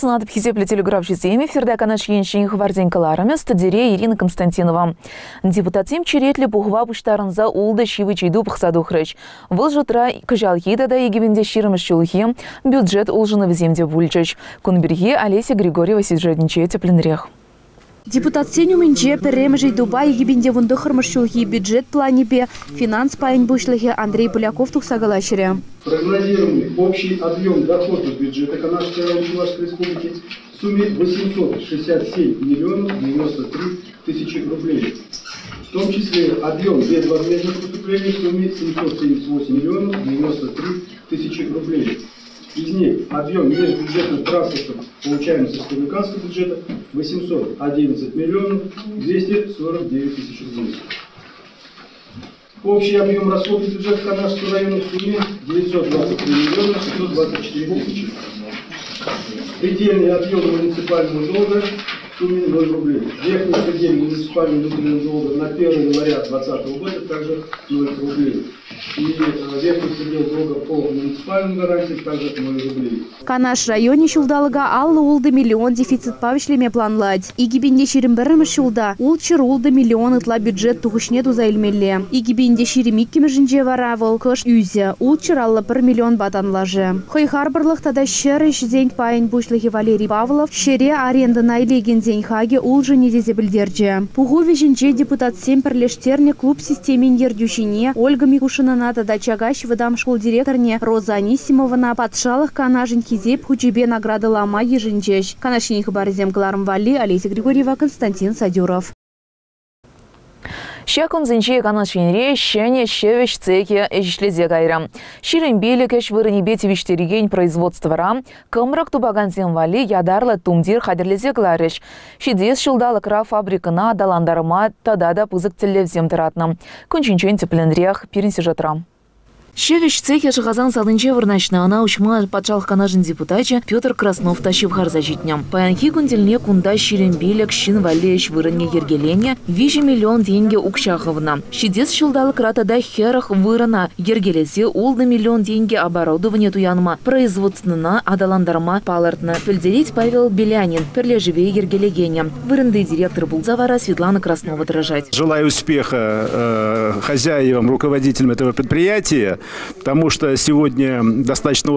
Сывлӑх сунатӑп, хисеплӗ телекуравҫӑсем. Эфирта Канаш енчен хыпарсен кӑларӑмӗ, студире Ирина Константинова. Депутатсем черетлӗ пухӑва пуҫтарӑнса ултӑ ҫивӗч ыйту пӑхса тухрӗҫ. Вӑл шутра кӑҫалхи тата 2020 ҫулхи бюджет улшӑнӑвӗсем те пулчӗҫ. Кун пирки Олеся Григорьева сюжетӗнче тӗплӗнрех. Депутатсен умӗнче пӗрремӗш ыйтупа 2019 ҫулхи бюджет планӗпе финанс пайӗн пуҫлӑхӗ Андрей Поляков тухса калаҫрӗ. Прогнозируемый общий объем доходов бюджета Канашской района Чувашской Республики в сумме 867 миллионов 93 тысячи рублей. В том числе объем безвозмездных поступлений в сумме 778 миллионов 93 тысячи рублей. Из них объем межбюджетных трансфертов, получаемых с республиканского бюджета, 811 миллионов 249 тысяч рублей. Общий объем расходов бюджета Канашского района в сумме 923 миллиона 624 тысячи. Предельный объем муниципального долга в сумме 0 рублей. Верхний предел муниципального внутреннего долга на 1 января 2020 года также 0 рублей. И верхний предел долга по муниципальным гарантиям также 0 рублей. Канаш районӗ ҫулталӑка 56 миллион дефицитпа вӗҫлеме планлать. 2021 ҫулта 606 миллион ытла бюджет тухӑҫне туса илмелле. 2022-мӗшӗнче вара вӑл кӑшт ӳсӗ, 651 миллионпа танлашӗ. Хӑй харпӑрлӑх тата ҫӗр ӗҫӗсен пайӗн пуҫлӑхӗ Валерий Павлов ҫӗре арендӑна илекенсен хакӗ улшӑнӗ тесе пӗлтерчӗ. Пуху вӗҫӗнче депутатсем пӗрлештернӗ клуб системин ертӳҫине Ольга Микушинӑна тата Чакаҫ вӑтам шкул директорне Роза Анисимовӑна Патшалӑх Канашӗн Хисеп хучӗпе наградӑлама йышӑнчӗҫ. Канаш ен хыпарӗсем кӑларӑм валли Олеся Григорьева, Константин Садюров. Ҫак кунсенче Канаш енре ҫӗнӗ ҫӗвӗҫ цехӗ ӗҫлесе кайрӗ. 25 ӗҫ вырӑнӗпе тивӗҫтерекен производствӑра кӑмрӑк тупакансем валли ятарлӑ тумтир хатӗрлесе кӑларӗҫ. Ҫитес ҫулталӑкра фабрикӑна аталантарма тата та пысӑк тӗллевсем тӑратнӑ. Кун ҫинчен тӗплӗнрех пирӗн сюжетра. Ҫӗвӗҫ цехӗ Шӑхасан салинче вырнаҫнӑ. Ӑна уҫма Патшалӑх Канашӗн депутачӗ Петр Краснов та ҫывхарса ҫитнӗ. Паянхи кун тӗлне кунта 25 ҫын валли ӗҫ вырӑнне йӗркеленӗ, 3 миллион тенкӗ укҫа хывнӑ. Ҫитес ҫулталӑкра тата 40 вырӑна йӗркелесе 6 миллион тенкӗ оборудование туянма, производствӑна аталантарма палӑртнӑ, пӗлтерет Павел Белянин, пӗрлешӗве йӗркелекенӗ. Вырӑнти директор пулса вара Светлана Краснова тӑрӑшать. Желаю успеха хозяевам, руководителям этого предприятия, потому что сегодня достаточно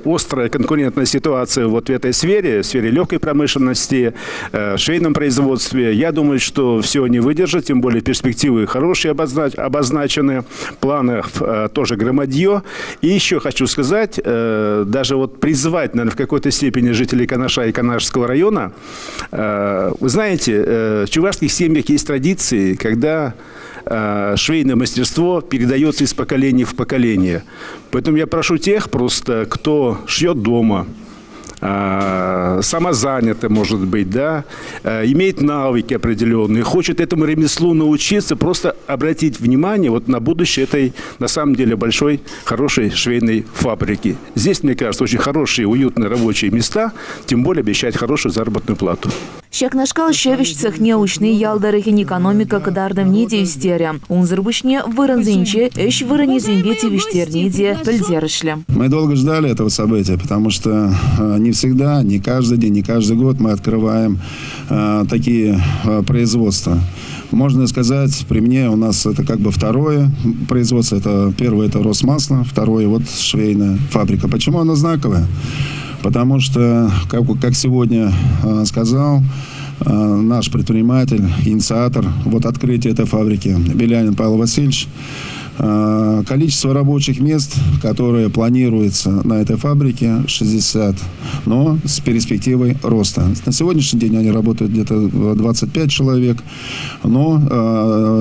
острая конкурентная ситуация вот в этой сфере, в сфере легкой промышленности, в швейном производстве. Я думаю, что все они выдержат, тем более перспективы хорошие обозначены, планы тоже громадье. И еще хочу сказать, даже вот призвать, наверное, в какой-то степени жителей Канаша и Канашского района. Вы знаете, в чувашских семьях есть традиции, когда швейное мастерство передается из поколения в поколение. Поэтому я прошу тех просто, кто шьет дома, самозанятый, может быть, да, имеет навыки определенные, хочет этому ремеслу научиться, просто обратить внимание вот на будущее этой, на самом деле, большой, хорошей швейной фабрики. Здесь, мне кажется, очень хорошие, уютные рабочие места, тем более обещают хорошую заработную плату. Ҫакнашкал ҫӗвӗҫ цехне уҫни ял тӑрӑхӗн экономика кӑтартӑвне те ӳстерӗ. Унсӑр пуҫне вырӑнсенче ӗҫ вырӑнӗсемпе тивӗҫтерни те пӗлтерӗшлӗ. Мы долго ждали этого события, потому что не всегда, не каждый день, не каждый год мы открываем такие производства. Можно сказать, при мне у нас это как бы второе производство. Это первое — это Росмасло, второе вот швейная фабрика. Почему она знаковая? Потому что, как сегодня сказал наш предприниматель, инициатор вот открытия этой фабрики Белянин Павел Васильевич, количество рабочих мест, которые планируется на этой фабрике, 60, но с перспективой роста. На сегодняшний день они работают где-то 25 человек, но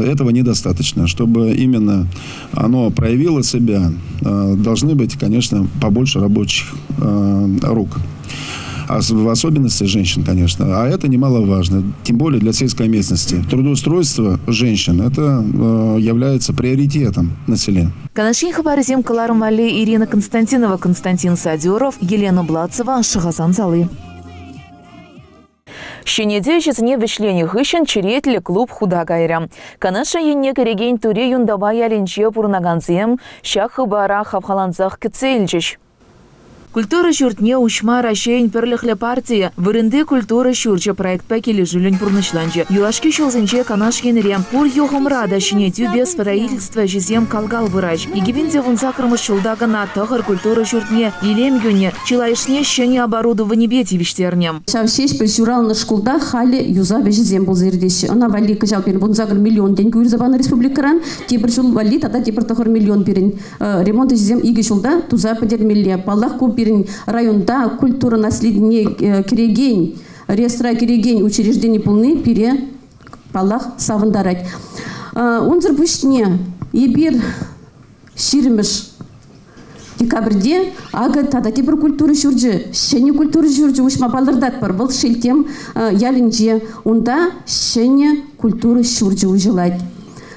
этого недостаточно. Чтобы именно оно проявило себя, должны быть, конечно, побольше рабочих рук. А в особенности женщин, конечно. А это немаловажно, тем более для сельской местности. Трудоустройство женщин это является приоритетом на селе. Канаш ен хыпарӗсем кӑларӑм валли Ирина Константинова, Константин Садюров, Елена Блацева, Шӑхасан сали. Ҫӗнетӳ ӗҫӗсене вӗҫленӗ хыҫҫӑн черетлӗ клуб хута кайрӗ. Канаш районне кӗрекен Тури Юнтапа ялӗнче пурӑнакансем ҫак хыпара хавхалансах кӗтсе илчӗҫ. Культура ҫуртне уҫма Раҫҫейӗн пӗрлӗхлӗ партийӗ Вырӑнти культура ҫурчӗ проектпа килӗшӳллӗн пурнӑҫланчӗ. Юлашки ҫулсенче Канаш енре пур юхӑмра та ҫӗнетӳпе строительство ӗҫӗсем кал-кал пыраҫ. 2018 ҫулта кӑна тӑхӑр культура ҫуртне илем кӳнӗ, чылайӑшне ҫӗнӗ оборудованипе тивӗҫтернӗ. Ҫав Ҫеҫпӗл ҫуралнӑ шкулта халӗ юсав ӗҫӗсем пулса иртеҫҫӗ. Ӑна валли кӑҫал пирӗн 18 миллион тенкӗ уйӑрса панӑ республикӑран. Тепӗр ҫул валли тата тепӗр 9 миллион пирӗн ремонт ӗҫӗсем икӗ ҫулта туса пӗтермелле. Паллах, ку пирӗн районта культура наследине кӗрекен, реестра кӗрекен учреждени пулни пире, паллах, савӑнтарать. Унсӑр пуҫне эпир 20-мӗш декабрьте акӑ тата тепӗр культура ҫурчӗ, ҫӗнӗ культура ҫурчӗ уҫма палӑртатпӑр. Вӑл Шелтем ялӗнче. Унта ҫӗнӗ культура ҫурчӗ уҫӑлать.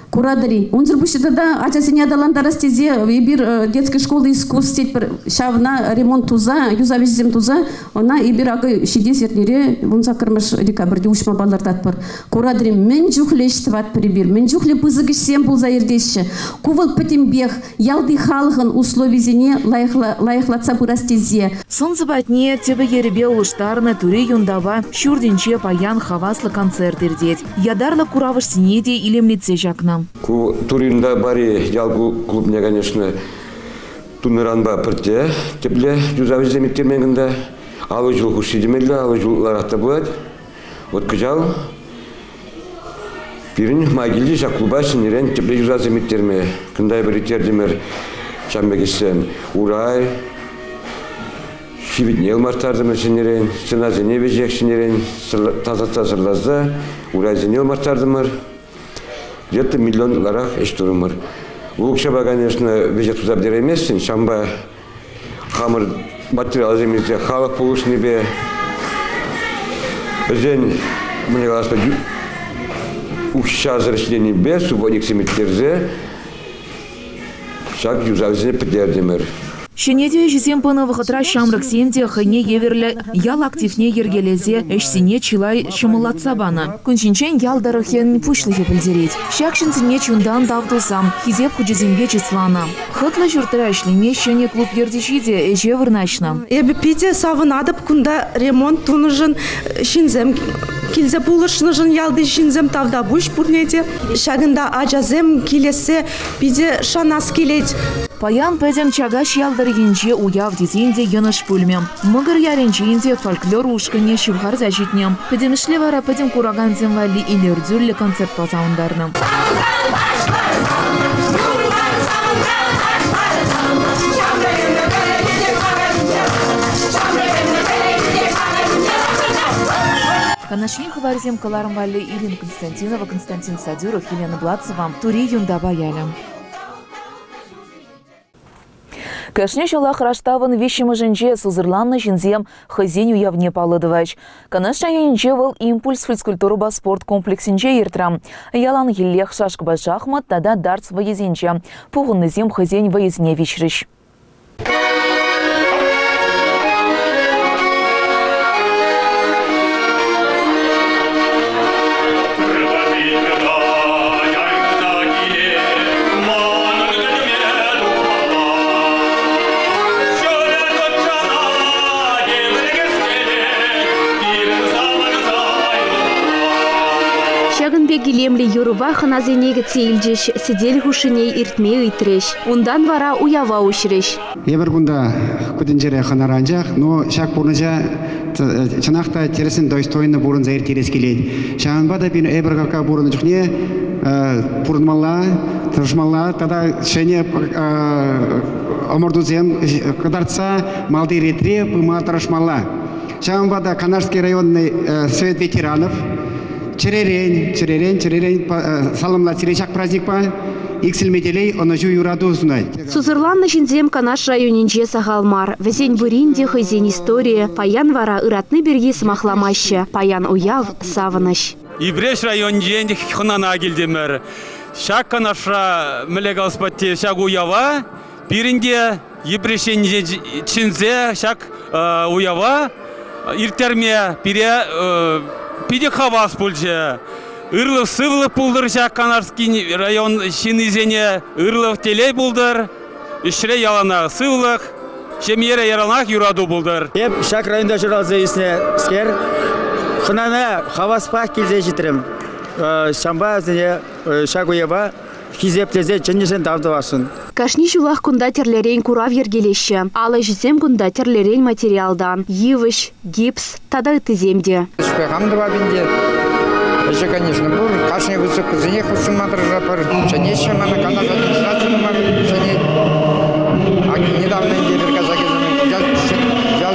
Куратӑр-и? Унсӑр пуҫне тата ачасене аталантарас тесе эпир детской школы искусств тетпӗр. Ҫавна ремонт туса, юсав ӗҫӗсем туса, ӑна эпир акӑ ҫитес эрнере 18-мӗш декабрьте уҫма палӑртатпӑр. Куратӑр-и, мӗн чухлӗ ӗҫ тӑватпӑр эпир, мӗн чухлӗ пысӑк ӗҫсем пулса иртеҫҫӗ. Ку вӑл пӗтӗмпех ялти халӑхӑн условисене лайӑхлатса пырас тесе. Сӑн-сӑпатне тӗпӗ-йӗрӗпе улӑштарнӑ Тури Юнтапа ҫуртӗнче паян хаваслӑ концерт иртет. Ятарлӑ куравӑшсене те илемлетсе ҫакнӑ. Ку Тури Юнтапари ял клубне, конечно, тунӑранпа пӗртте тӗплӗ юсав ӗҫӗсем ирттермен кунта. 50 ҫул хушши темелле, 50 ҫул ытларах та пулать. Вот кӑҫал пирӗн май килчӗ ҫак клуба ҫӗнӗрен тӗплӗ юсавсем ирттерме. Кунта эпир ирттертӗмӗр ҫавӑн пек ӗҫсем. Урай, ҫивӗтне ылмаштартӑмӑр ҫӗнӗрен, стенасене веҫех ҫӗнӗрен тасатса сӑрласа урайсене ылмаштартӑмӑр. Где-то миллион ытларах ӗҫ турӑмӑр. Укҫапа, конечно, веҫех туса пӗтерейместӗн, ҫавӑнпа хамӑр материалсем илсе халӑх пулӑшнипе вӗсен, мӗнле калас, укҫасӑр ӗҫленипе субботниксем ирттерсе ҫак юсавсене пӗтертӗмӗр. Ҫӗнетӳ ӗҫӗсем пынӑ вӑхӑтра ҫамрӑксем те хӑйне евӗрлӗ ял активне йӗркелесе ӗҫсене чылай ҫӑмӑллатса панӑ. Кун ҫинчен ял тӑрӑхӗн пуҫлӑхӗ пӗлтерет. Ҫак ҫынсене чунтан тав туса Хисеп хучӗсемпе чысланӑ. Хӑтлӑ ҫуртра ӗҫлеме ҫӗнӗ клуб ертӳҫи те ӗҫе вырнаҫнӑ. Эпӗ питӗ савӑнатӑп кунта ремонт тунӑшӑн, ҫынсем килсе пулӑшнӑшӑн, ялти ҫынсем тавтапуҫ пурне те. Ҫакӑнта ачасем килессе питӗ шанас килет. Паян пӗтӗм Чакаҫ ял тӑрӑхӗнче уяв тесен те йӑнӑш пулмӗ. Мӑкӑр ялӗнчен те фольклор ушкӑнӗ ҫывхарса ҫитнӗ. Пӗтӗмӗшле вара пӗтӗм куракансем валли илӗртӳллӗ концертпа савӑнтарнӑ. Канашри хыпарсем кӑларӑм валли Ирина Константинова, Константин Садюров, Елена Блацева, Тури Юнтапа ялӗ. Кашни ҫулах Раштавӑн виҫҫӗмӗшӗнче сусӑрланнӑ ҫынсем хӑйсен уявне паллӑ тӑваҫ. Канаш районӗнче вӑл «Импульс» физкультурӑпа спорт комплексӗнче иртрӗ. Яланхиллех шашкӑпа шахмат тата дартс вӑййисенче пухӑннисем хӑйсен вӑйӗсене виҫрӗҫ. Ҫакӑн пек илемлӗ юрӑпа хӑнасене кӗтсе илчӗҫ, сӗтел хушшине иртме ыйтрӗҫ. Унтан вара уява уҫрӗҫ. Эпир кунта ку тӗнчере хӑнара анчах, но ҫак пурнӑҫа чӑнах та тӗрӗссӗн достойно пурӑнса ирттерес килет. Ҫавӑнпа та пирӗн эпир кака пурӑннӑ чухне пурӑнмалла, тӑрӑшмалла тата ҫӗнӗ ӑмӑртусем кӑтартса малти ретре пыма тӑрӑшмалла. Ҫавӑнпа та Канашский районный совет ветеранов чӗререн, чӗререн, чӗререн саламлать сире ҫак праздникпа. Иксӗлми телей, ӑнӑҫу, юрату сунать. Сусӑрланнӑ ҫынсем Канаш районӗнче сахал мар. Вӗсен пурин те хӑйсен историйӗ. Паян вара ыратни пирки сӑмахламаҫҫӗ. Паян уяв, савӑнӑҫ. Ибреҫ районӗнчен хӑнана килтӗмӗр. Ҫак Канашра мӗнле калас патти ҫак уява пирӗн те Йӗпреҫ чӗнсе ҫак уява ирттерме пире питӗ хавас пулчӗ. Ырлӑх-сывлӑх пултӑр ҫак Канашский район ҫыннисене, ырлӑх, телей пултӑр. Ӗҫре яланах сывлӑх. Ҫемьере яланах юрату пултӑр. Эп ҫак районта ҫуралса ӳснӗскер, хӑнана хаваспах килсе ҫитрӗм. Ҫавӑнпа вӗсене ҫак уява хисеплесе чӗннӗшӗн тав тӑвасшӑн. Кашни ҫулах кунта тӗрлӗрен курав йӗркелеҫҫӗ. Ал ӗҫӗсем кунта тӗрлӗрен материалтан: йывӑҫ, гипс тата ыттисем те. Ӗҫпе хам тӑвап ӗнтӗ. Ӗҫӗ, конечно, пур. Кашни выставкӑсене хутшӑнма тӑрӑшатпӑр. Чӗнеҫҫӗ мана, Канаш администраци нумай чӗнет. Ак недавно ӗнтӗ эпир казаксем ял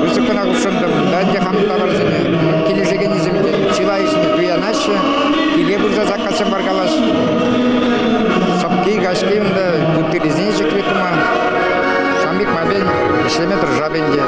выставкӑна хутшӑнтӑм. Унта ӗнтӗ хам таварсене килӗшекеннисем те чылайӑшне туянаҫҫӗ. Киле пырса заказсем паркалаҫ. Сӑпки, каҫки унта путилисене ҫӗклет тума. Ҫавӑн пек майпен ӗҫлеме тӑрӑшап ӗнтӗ.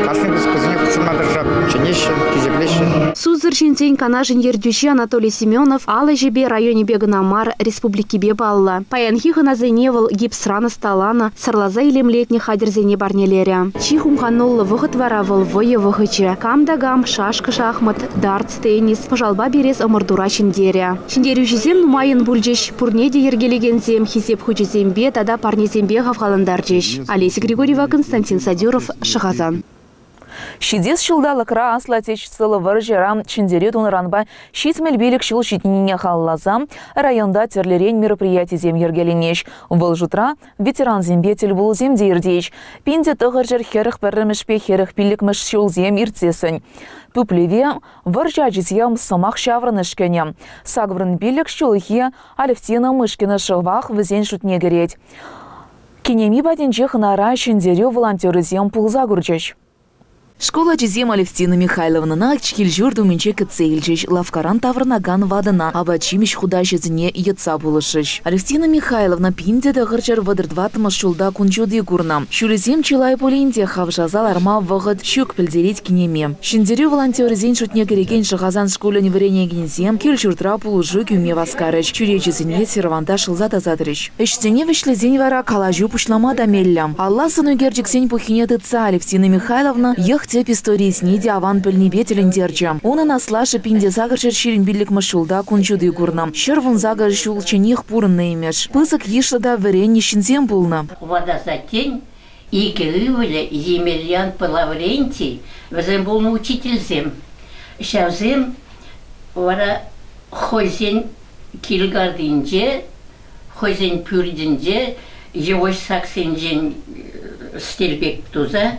Кашни выставкӑсене хутшӑнма тӑрӑшап. Чӗнеҫҫӗ, хисеплеҫҫӗ. Сусӑр ҫынсен канашӗн ертӳҫи Анатолий Семенов ал ӗҫӗпе районӗпе кӑна мар, республикипе паллӑ. Паянхи хӑнасене вӑл гипсран ӑсталанӑ, сӑрласа илемлетнӗ хатӗрсене парнелерӗ. Чи хумхануллӑ вӑхӑт вара вӑл вӑйӑ вӑхӑчӗ. Кам та кам шашка-шахмат, дартс, теннис, пӑшалпа перес ӑмӑртура ҫӗнтерӗ. Ҫӗнтерӳҫӗсем нумаййӑн пулчӗҫ. Пурне те йӗркелекенсем Хисеп хучӗсемпе тата парнесемпе хавхалантарчӗҫ. Олеся Григорьева, Константин Садюров, Шӑхасан. Ҫитес ҫулталӑкра Аслӑ Отечествӑллӑ вӑрҫӑра Ҫӗнтерӳ тунӑранпа 75 ҫул ҫитнине халалласа районта тӗрлӗрен мероприятисем йӗркеленӗҫ. Вӑл шутра ветерансемпе тӗлпулусем те иртӗҫ. 1941-мӗшпе 45-мӗш ҫулсем иртсессӗн пуплеве вӑрҫӑ ачисем сӑмах ҫаврӑнӑш кӗнӗ. Сакӑрӑн пилӗк ҫулхи Алевтина Мышкина шӑпах вӗсен шутне кӗрет. Кинеми патӗнче хӑнара Ҫӗнтерӳ волонтерӗсем пулса курчӗҫ. Шкул ачисем Алевтина Михайловнӑна кил-ҫурт умӗнче кӗтсе илчӗҫ, лавккаран таврӑнакан ватӑна апат-ҫимӗҫ хутаҫӗсене йӑтса пулӑшрӗҫ. Алевтина Михайловна 1934 ҫулта кун ҫути курнӑ. Ҫулӗсем чылай пулин те хавшаса ларма вӑхӑт ҫук, пӗлтерет кинеми. Ҫӗнтерӳ волонтерӗсен шутне кӗрекен Шӑхасан шкулӗн вӗренекенӗсем кил-ҫуртра пулӑшу кӳме васкарӗҫ, чӳречесене серванта шӑлса тасатрӗҫ. Ӗҫсене вӗҫлесен вара калаҫу пуҫлама та меллӗ. Алла сӑнӳкерчӗксен пуххине тытса Алевтина Михайловна йӑх-тӗп историйӗсене те аван пӗлнипе тӗлӗнтерчӗ. Унӑн аслашшӗ 1825 ҫулта кун ҫути курнӑ. 118 ҫулчченех пурӑннӑ имӗш. Пысӑк йышлӑ та вӗреннӗ ҫынсем пулнӑ. Ватасаттен икӗ ывӑлӗ Емельянпа Лаврентий, вӗсем пулнӑ учительсем. Ҫавсем вара хӑйсен кил картинче хӑйсен пӳртӗнче йывӑҫ саксенчен стиль пек туса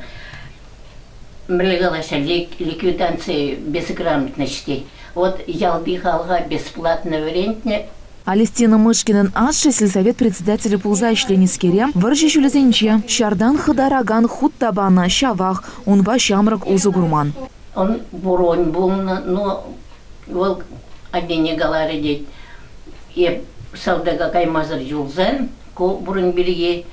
мӗнле калаҫҫӗ, ликвидация безграмотности. Вот ялти халӑха бесплатно вӗрентнӗ. Алевтина Мышкинӑн ашшӗ сельсовет председателӗ пулса ӗҫленӗскере вӑрҫӑ ҫулӗсенче ҫартан хӑтаракан хут та панӑ, ҫавах унпа ҫамрӑк усӑ курман. Он бронь пулнӑ, но вӑл аннене каларӗ тет, эп салтака каймасӑр юлсан, ку бронь пирки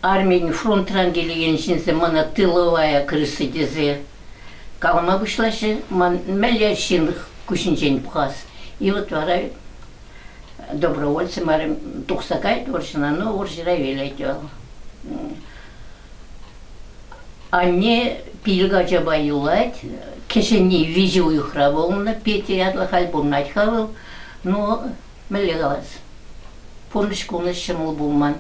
армин фронтран килекен ҫынсем мана тыловая крыса тесе калама пуҫлаҫҫӗ. Ман мӗнле ҫын куҫӗнчен пӑхас. И вот вара добровольцы тухса кайт вӑрҫӑна, ну вӑрҫӑра вилет вӑл. Анне пилӗк ачапа юлать. Кӗҫӗнни виҫӗ уйӑхра пулнӑ. Петя ятлӑ халь пурӑнать-ха вӑл. Ну, мӗнле калас, пурнӑҫ кунӗ ҫӑмӑл пулман.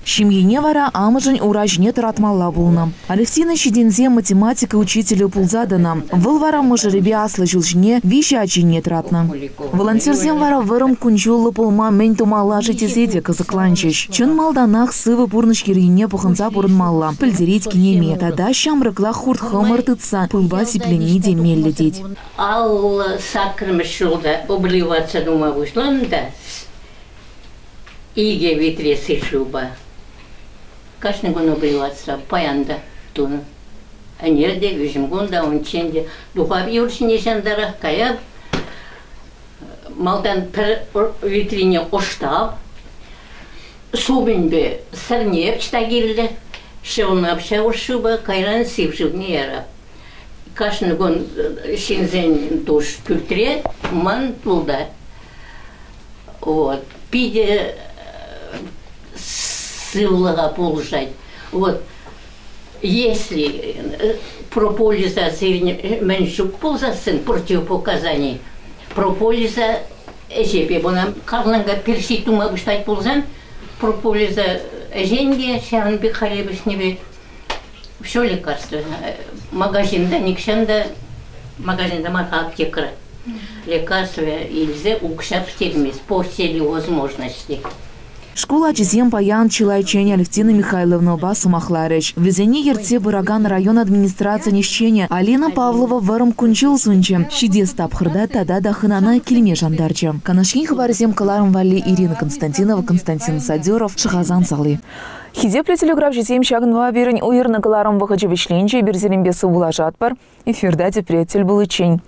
Ҫемьене вара амӑшӗн ура ҫине тӑратмалла пулнӑ. Алевтина ҫитӗнсе математика учителӗ пулса тӑнӑ. Вӑл вара мӑшӑрӗпе аслӑ ҫул ҫине виҫӗ ачине тӑратнӑ. Волонтерсем вара вӑрӑм кун-ҫуллӑ пулма мӗн тумалла-ши тесе те кӑсӑкланчӗҫ. Чӑн малтанах сывӑ пурнӑҫ йӗркине пӑхӑнса пурӑнмалла, пӗлтерет кинеми. Тата ҫамрӑклах хурт-хӑмӑр тытса пылпа сипленни те меллӗ тет. 58-мӗш ҫулта обливаться тума пуҫланӑ та икӗ витре сыр-шывпа. Кашни кун обливаться паян та тунӑ. Ӗнер те, виҫӗмкун та, унччен те. Духав юр ҫине ҫантарах каяп. Малтан пӗр витрине ӑштап, супӑньпе сӗрнеп та кирлӗ. Ҫӑвӑнап ҫав шывпа, кайран сив шывне ярап. Кашни кун ҫынсен душ пӳртре, ман тулта. Вот. Питӗ сывлӑха пулӑшать. Вот. Если прополиса сирӗн мӗн ҫук пулсассӑн противопоказани, прополиса. Ӗҫепе буна карланка перши тума пуҫлать пулсан, прополиса ӗҫен те ҫавӑн пек халӗ пӗҫнӗ пек. Все лекарство. Магазинта нихҫан та, магазинта мар, аптекӑра лекарство илсе укҫа пӗтермест по силе возможности. Шкул ачисем паян чылайччен Алевтина Михайловнӑпа сӑмахларӗҫ. Вӗсене ертсе пыракан район администрацийӗн ӗҫченӗ Алина Павлова вӑрӑм кун-ҫул сунчӗ. Ҫитес тапхӑрта тата та хӑнана килме шантарчӗ. Канаш ен хыпарӗсем кӑларӑм валли Ирина Константинова, Константин Садеров, Шӑхасан сали. Хисеплӗ телеграфҫӑсем, ҫакӑнпа пирӗн уйӑрнӑ кӑларӑм вӑхӑчӗ вӗҫленчӗ. Эпир сирӗнпе сывпуллашатпӑр. Эфирта тепре тӗл пуличчен.